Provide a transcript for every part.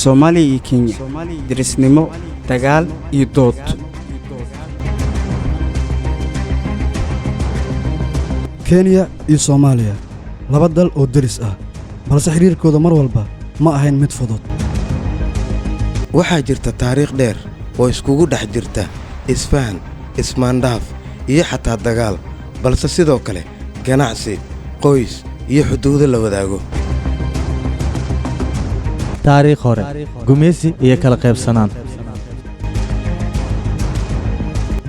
Soomaaliya iyo Kenya, dirisnimo, dagaal iyo dood. Kenya iyo Soomaaliya, laba dal oo deris ah, balse xidhiirkooda mar walba ma ahayn mid fudud. Waxaa jirta taariikh dheer oo iskugu dhex jirta isfahan, ismaandhaaf iyo xataa dagaal, balse sidoo kale ganacsi, qoys iyo xuduudo la wadaago. Taariikh hore, gumaysi iyo kala qaybsanaan.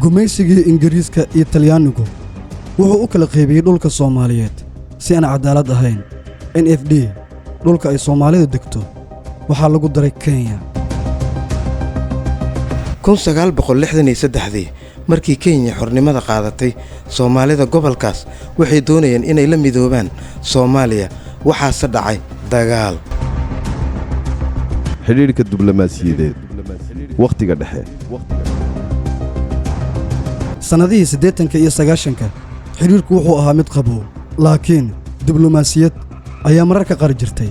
Gumaysigii Ingiriiska iyo Talyaanigu wuxuu u kala qaybiyey dhulka Soomaaliyeed si aan caddaalad ahayn. NFD, dhulka ay Soomaalidu degto, waxaa lagu daray Kenya. 1963-dii markii Kenya xornimada qaadatay, Soomaalida gobolkaas waxay doonayeen inay la midoobaan Soomaaliya. Waxaase dhacay dagaal. Xidhiidhka diblomaasiyadeed wakhtiga dhexe. Sannadihii 80-ka iyo 90-ka xidhiirku wuxuu ahaa mid qabow, laakiin diblomaasiyad ayaa mararka qaar jirtay.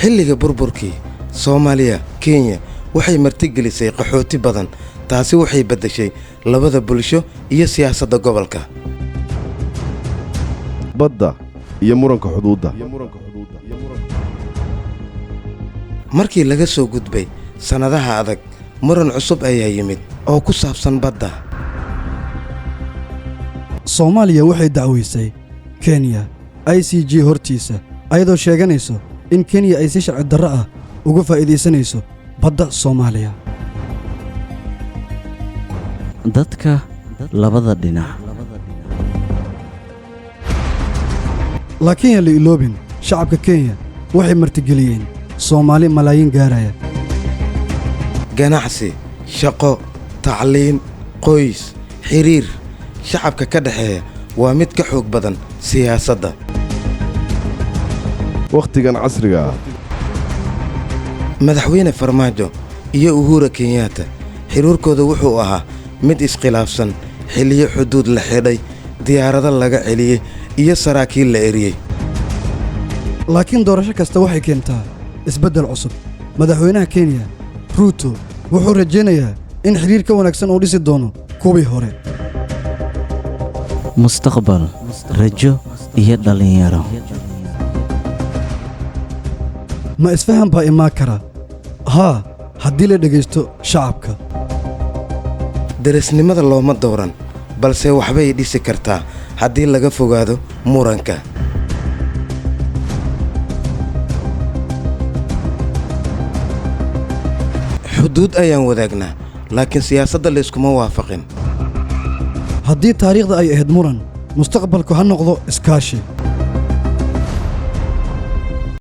Xilliga burburkii Soomaaliya, Kenya waxay martigelisay qaxooti badan. Taasi waxay beddeshay labada bulsho iyo siyaasadda gobolka. Badda iyo muranka xuduudda. Markii laga soo gudbay sannadaha adag, muran cusub ayaa yimid oo ku saabsan badda. Soomaaliya waxay dacwaysay Kenya ICJ hortiisa, ayadoo sheeganayso in Kenya ay si sharci darro ah uga faa'iidaysanayso badda Soomaaliya. Dadka labada dhinac. Laakiin yaan la iloobin, shacabka Kenya waxay martigeliyeen Soomaali malaayiin gaaraya. Ganacsi, shaqo, tacliin, qoys, xiriir shacabka ka dhexeeya waa mid ka xoog badan siyaasadda. Wakhtigan casriga ah. Madaxweyne Farmaajo iyo Uhura Kenyatta xiriirkooda wuxuu ahaa mid iskhilaafsan, xilliyo xuduud la xidhay, diyaarado laga celiyey iyo saraakiil la eriyey. Laakiin doorasho kasta waxay keentaa isbeddel cusub. Madaxweynaha Kenya, Ruuto, wuxuu rajaynayaa in xidhiir ka wanaagsan uu dhisi doono kuwii hore. Mustaqbal, rajo iyo dhallinyaro. Ma isfahan baa imaan kara? Haa, haddii la dhegaysto shacabka. Derisnimada looma dooran, balse waxbay dhisi kartaa haddii laga fogaado muranka. Xuduud ayaan wadaagnaa, laakiin siyaasadda layskuma waafaqin. Haddii taariikhda ay ahayd muran, mustaqbalku ha noqdo iskaashi.